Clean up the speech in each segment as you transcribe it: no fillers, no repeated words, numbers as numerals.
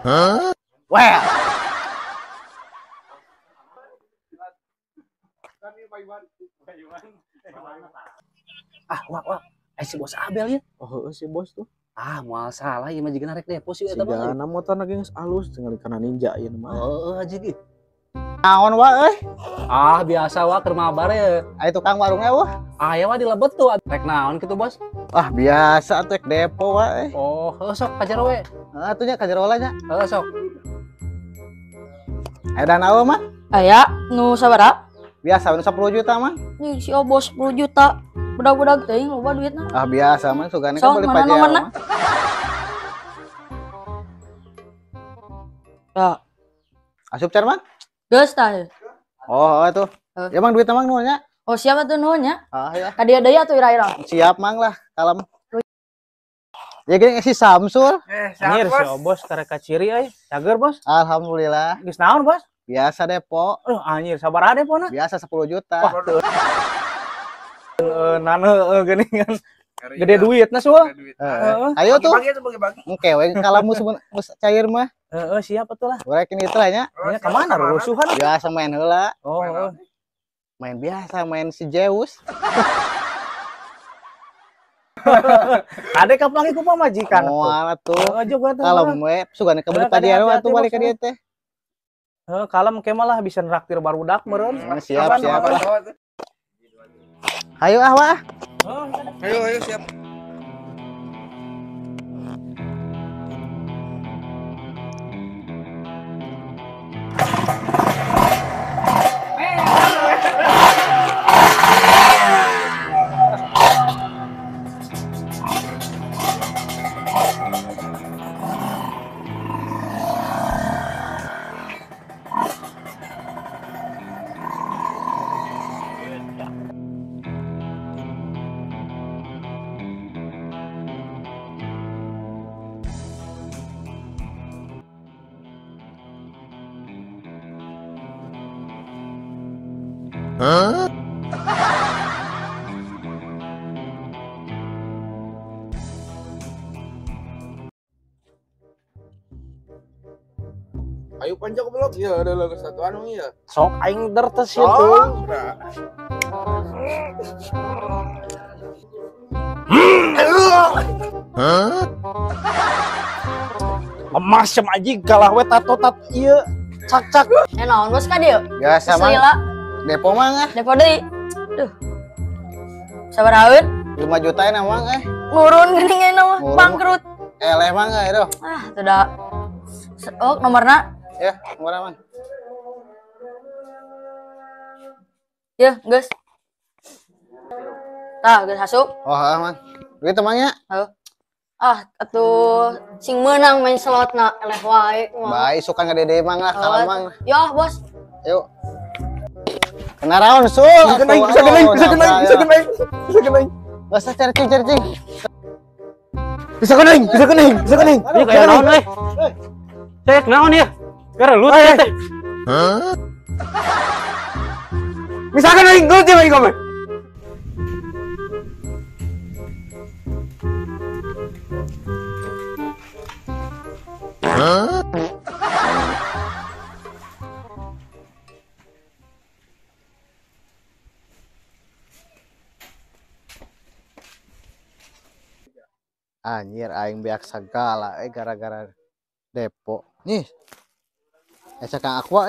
Huh? Wow. Ah, wah, wah. Si bos Abel ya? Oh, si bos tuh. Ah, moal salah ieu mah jiga rek depo sih eta mah. Sigana motor lagi geus alus tinggal kana ninja ieu mah. Heeh, aja ge. Naon wa euy? Ah, biasa wa keur mabar ya. Aya tukang warungnya wah. Ah, ya wa dilebet tuh. Rek naon kitu, Bos? Ah, biasa atuh rek depo wa euy. Oh, heuh sok ka jero we. Heeh, atuh nya ka jero lah nya. Heuh sok. Aya dana eueuh mah? Aya, nu sabaraha? Biasa nu 10 juta mah. Nih si Obos 10 juta. Budak-budak teuing loba duitna. Ah, biasa mah sugane kan beli pajero mah. Ya. Asup car mah? Geus tah. Oh, atuh. Ya mang duit mang nuhun nya. Oh, siap atuh nuhun nya. Ah, ya. Ka dieu deui atuh ira-ira. Siap mang lah, kalem. Ya gini si Samsul. Anjir si Obos karek kaciri euy. Cager, Bos. Alhamdulillah. Geus naon, Bos? Biasa depo. Aduh anjir, sabaraha depona? Biasa 10 juta. Wah, teu. Nane geuning kan. Gede duitna sul. Heeh. Ayo tuh. Bagi-bagi. Engke we kalamu geus cair mah. Heeh, siap atuh lah. Urek ini teh nya. Nya ka mana rusuhan? Biasa main heula. Oh, heeh. Main biasa, main si Zeus. Ade kapangi ku pamajikan tuh. Moal atuh. Heeh, juga tuh. Kalem we sugane kabeli pajero atuh balik ka dieu teh. Heeh, kalem ke malah bisa nraktir barudak meureun. Siap, siap lah. Ayo ah, wah. Ayo, ayo siap. Huh? Ayo panjang goblok. Iya, ada lagu satu anu iya. Sok aing dertes ieu tuh. Hah? Lemah sem anjing kalah we tato-tat ieu. Cak-cak. Eh naon bos ka dieu? Biasa mah. Depo mah ah. Depo deui. Duh. Sabaraha? 5 juta na mang eh. Nurun geuning ayeuna mah, bangkrut. Eleh mang euy duh. Ah, teu da. Oh, nomorna? Ya, nomorna mang. Ya, geus. Tah, geus asup. Oh, heeh, Mang. Duit mang nya? Heeh. Ah, atuh sing meunang main slotna eleh wae. Bae suka ngedede mang lah, kalem mang. Ya, Bos. Yuk. Kena raon sul. Bisa kena, bisa kena, bisa kena, bisa kena, bisa kena. Enggak usah charging, charging. Bisa kena, bisa kena, bisa kena. Ini kayak naon euy. Cek naon ya? Gerelut teh. Hah? Misalkan aing gelut jeung aing kabeh. Hah? Anjir aing beak segala gara-gara depo. Nih. Esa Kang Aqua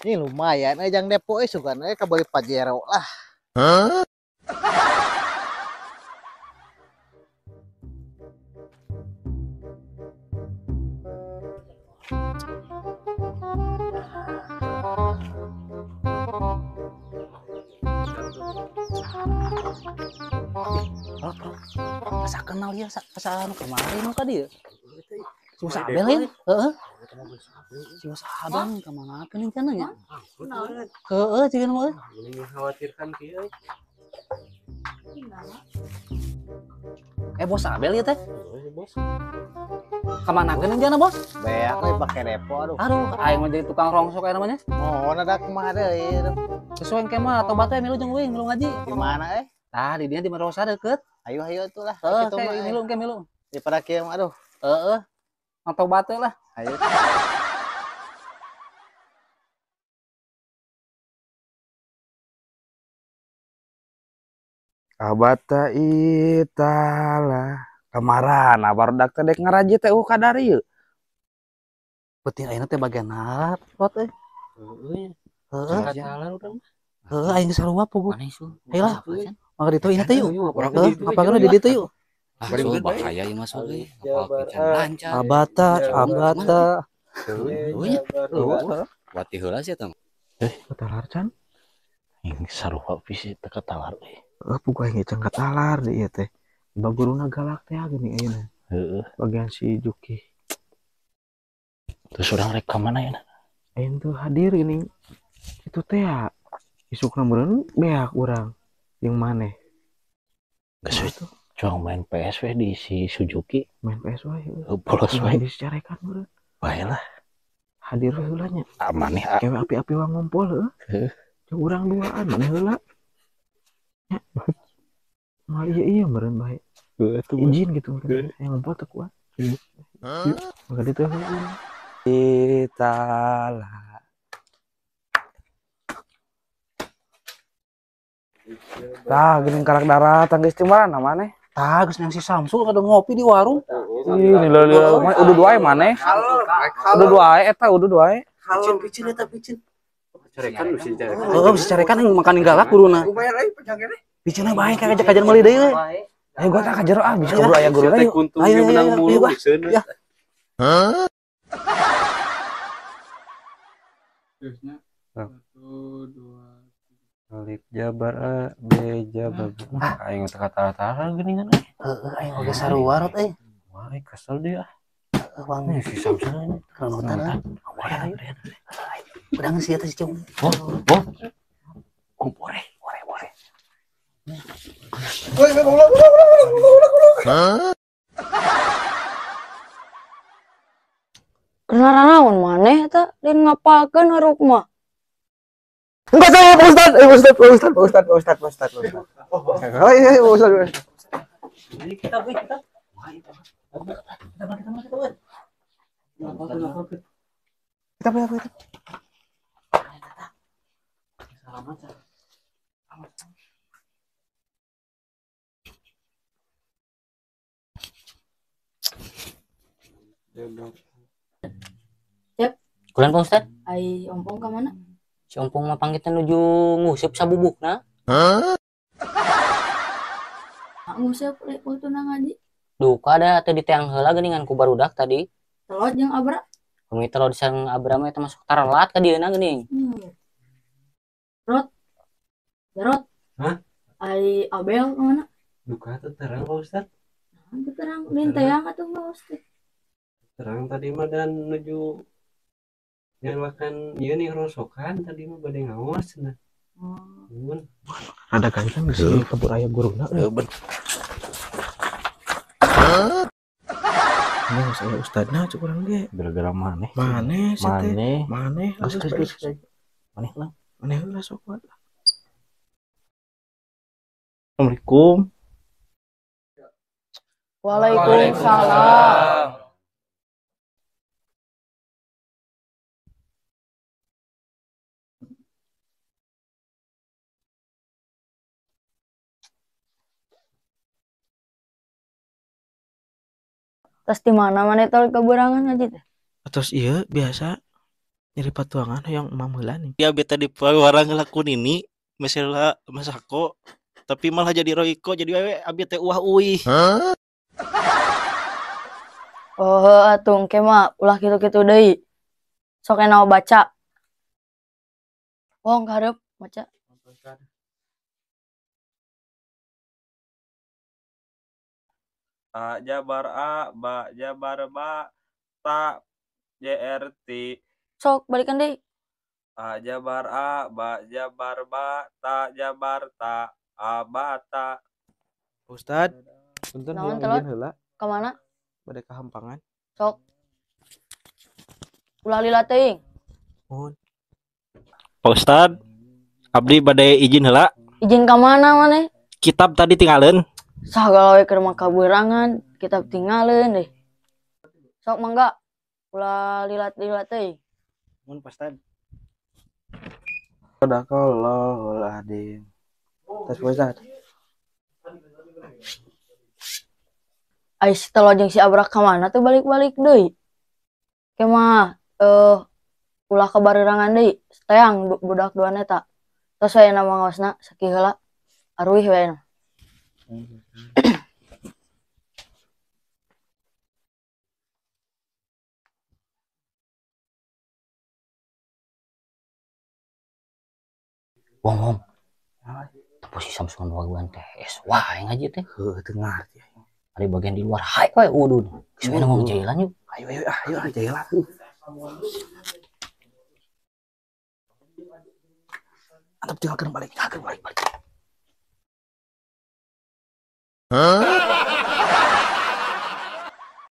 Ini lumayan jang depo sugan kabeli Pajero lah. Hah? Asa kenal ya, asa anu kemarin nu ka dieu. Si Bos Abel ya? Heeh. Si Bos Abel ka mana keun cenah nya? Heeh, cigana mah euy. Mengkhawatirkan kieu. Bos Abel ieu teh? Bos. Ka mana keun cenah, Bos? Beak we pake depo aduh. Aduh, aing mah jadi tukang rongsok aya namanya. Oh, ada kumaha deui. Sesuai ke mah tobat teh milu jeung uing milu ngaji. Di mana Tah, di dinya di Marosa deket. Ayo ayo atuh lah. Heeh, kayak milu engke milu. Daripada kieu mah aduh. Heeh. Tobat teh lah. Ayo. Abata itala kamarana barudak teh dek ngaraji teh kadar ieu. Penting ayeuna teh bagian narot euy. Heeh. Heeh. Katalar urang mah. Heeh, aing sarua puguh. Ayo lah. Maka ditu ini teh yuk. Apa kana di ditu yuk. Ah, bahaya ieu mah euy. Lancar. Abata, abata. Heuh. Wati heula sia teh. Katalar can. Aing sarua pisi teh katalar euy. Heeh, puguh aing can katalar di ieu teh. Baguruna galak teh geuning ayeuna. Heeh. Bagian si Juki. Terus urang rek ka mana ayeuna? Aing tuh hadir geuning. Itu teh ya. Isukna meureun beak urang jeung maneh. Geus cuang main PS we di si Suzuki. Main PS wae. Bolos wae. Dicarekan meureun. Bae lah. Hadir we heula nya. Maneh kewe api-api wa ngompol heuh. Heeh. Jeung urang duaan maneh heula. Nya. Moal ieu ieu meureun bae. Heuh atuh. Izin gitu meureun. Aya ngompol teu kuat. Heeh. Maka ditu heula. Itala. Tah geuning karak daratan geus ti mana maneh? Tah geus nang si Samsul kada ngopi di warung. Ih, leuleung udah dua maneh. Udah dua eta udah dua. Picin eta picin. Carekan mesti carekan. Heeh, mesti carekan makan galak guruna. Lumayan euy pejangkene. Picinna bae ka kajian meuli deui we. Ayo gua tah ka jero ah bisa kabur aya guruna yuk. Ayo menang mulu. Ya. Hah? Terusnya 1 2 Alif jabar A, B jabar B. Aing teh kata-kata geuningan euy. Heeh, aing oge sarua rot euy. Wah, kesel dia. Heeh, wang. Si Samsul keronotan. Udah geus ieu teh si Cung. Oh, oh. Kumpore, bore, bore. Woi, ulah ulah ulah ulah ulah. Hah? Kenara naon maneh eta lain ngapalkeun haruk mah. Enggak saya Pak Ustad, Pak Ustad, Pak Ustad, Pak Ustad, Pak Ustad, Pak Ustad. Oh iya, Pak Ustad. Ini kita, kita. Kita apa kita? Cep. Kulan Pak Ustad? Ai ompong ka mana? Si ompong mah panggitan nuju nguseup sabubukna. Hah? Nguseup waktu ngaji. Duka da teu diteang heula geuningan ku barudak tadi. Telot jeung Abra. Kami telot sareng Abra mah eta masuk tarelat ka dieuna geuning. Rot. Jarot. Hah? Ai Abel ka mana? Duka teu terang Pak Ustad. Nah, teu terang lain teang atuh Pak Ustad. Terang tadi mah dan nuju yang makan ieu nih rosokan tadi mah bade ngaos cenah. Oh. Ada ganteng geus kebur aya guruna. Heuh. Ini geus aya ustadna cek urang ge. Gara-gara maneh. Maneh sih teh. Maneh. Maneh. Geus geus geus. Maneh lah. Maneh heula sok kuat. Assalamualaikum. Waalaikumsalam. Terus di mana mana itu keburangan ngaji teh? Atos ieu biasa nyeri patuangan hoyong emam heula nih. Ya beta di warang ngelakuin ini masalah masako tapi malah jadi roiko jadi wewe abi teh uah uih. Oh atuh engke mah ulah kitu-kitu deui. Sok enak baca. Wong karep maca. A jabar A, ba jabar ba, ta JRT. Sok balikan deui. A jabar A, ba jabar ba, ta jabar ta, a ba ta. Ustad, punten Naon hoyong telot? izin heula Ka mana? bade ka hampangan. Sok. Ulah lila teuing. Mohon. Pak Ustad, abdi bade izin heula. Izin ka mana maneh? Kitab tadi tinggalin. Sagala we keur mah kaberangan, kitab tinggalin deh. Sok mangga. Ulah lila-lila teuing. Mun Pak Ustad. Sadaqallahul adzim. Tos Ustad. Ai si Telo jeung si Abrak ka mana tuh balik-balik deui. Ke mah ulah kabareurangan deui, teang budak duan eta. Tos we na mah ngaosna sakieu heula. Aruih we na. Wong wong. Tapi si Samsul waguan teh es wah ngaji teh. Heuh teu ngarti aing. Ari bagian di luar hae we udun. Geus we ngomong jailan yuk. Ayo ayo ah, ayo ah jailan. Antep tinggalkeun balik, tinggalkeun balik balik.